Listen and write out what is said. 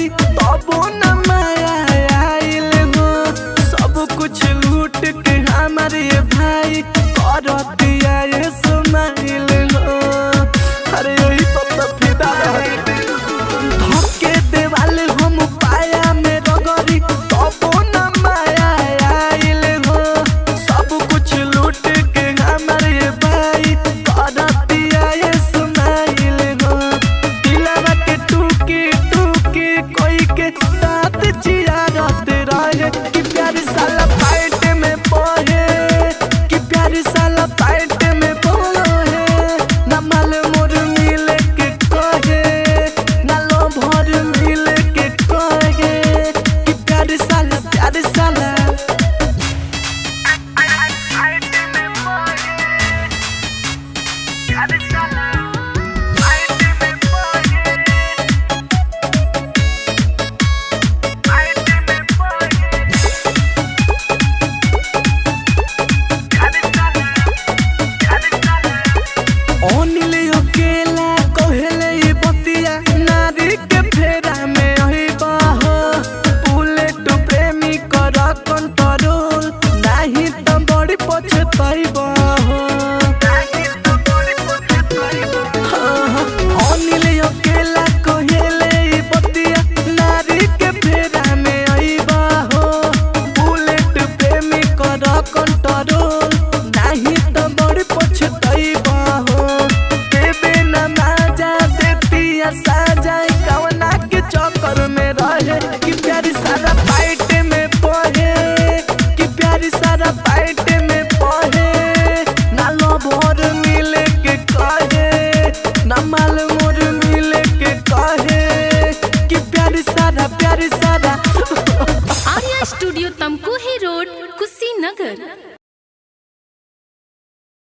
रगरी तबो न माया आइल हो। सब कुछ लूट के हमारे भाई करतिया ये समाइल हो। अरे यही तो फिदा रहती। धक्के देवाल हम पाया में रगरी तबो न माया आइल हो। सब कुछ लूट के हमारे भाई करतिया ये समाइल हो। दिलवा के टूकी टूकी कोई के दांत चियारत रहे कि प्यार साला फाइट में पहे, कि प्यार साला फाइट में पहे। ना माल मोर मिले के कहे, ना लो भर मिले के कहे, कि प्यार साला प्यार साला। अनिल अकेला कहले ई बतिया नारी के फेरा में अहिबा हो। बुलेट प्रेमी कर कंट्रोल नाही त बड़ी पछतैबा हो। हाँ, अनिल अकेला कहले ई बतिया नारी के फेरा में अहिबा हो। बुलेट प्रेमी कर कंट्रोल नाही त बड़ी पछतैबा हो। देबे न माजा देतिया साजा कवना के चक्कर में रहे कि प्यारी सारा फाइट में पहे, कि प्यारी सारा फाइट में पहे। ना लो भर मिले के कहे, ना माल मोर मिले के कहे, कि प्यारी सारा प्यारी सारा। Arya studio Tamkuhi road Kushinagar.